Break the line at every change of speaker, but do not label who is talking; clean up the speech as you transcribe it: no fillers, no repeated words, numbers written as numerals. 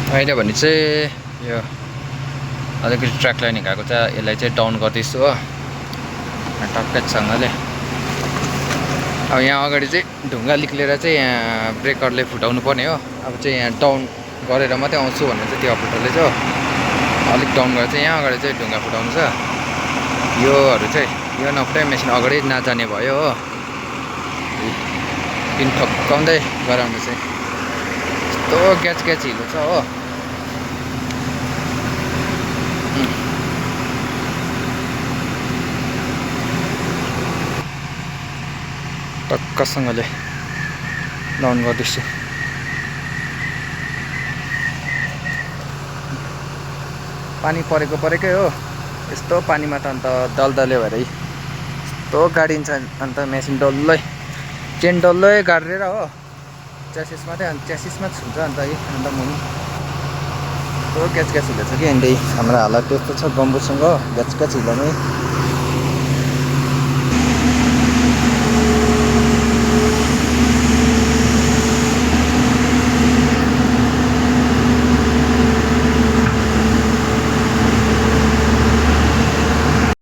अहिले भने चाहिँ यो अलिकति ट्र्याक लाइन हिँडेको छ, यसलाई चाहिँ डाउन गर्दैछु हो टक्कैसँगले। अब यहाँ अगाडि चाहिँ ढुङ्गा निक्लेर चाहिँ यहाँ ब्रेकरले फुटाउनु पर्ने हो। अब चाहिँ यहाँ डाउन गरेर मात्रै आउँछु भन्ने चाहिँ त्यो अपरेटरले चाहिँ अलिक डाउन गरेर चाहिँ यहाँ अगाडि चाहिँ ढुङ्गा फुटाउनु छ। योहरू चाहिँ यो नफुटाइ मेसिन अगाडि नजाने भयो हो। पिन ठक्काउँदै गराउनु चाहिँ यस्तो ग्याच ग्याच हिलो छ हो। टक्कसँगले डाउन गर्दैछु। पानी परेकै हो। यस्तो पानीमा त अन्त दलदले भएर यस्तो गाडिन्छ। अन्त मेसिन डल्लै चेन डल्लै गाडेर हो च्यासिसमा चाहिँ अन्त च्यासिसमा छुन्छ अन्त अन्त मुनि यस्तो ग्याच ग्याच हिलो छ कि। अन्त हाम्रो हालत त्यस्तो छ गम्बुसँग ग्याच ग्याच हिलोमै।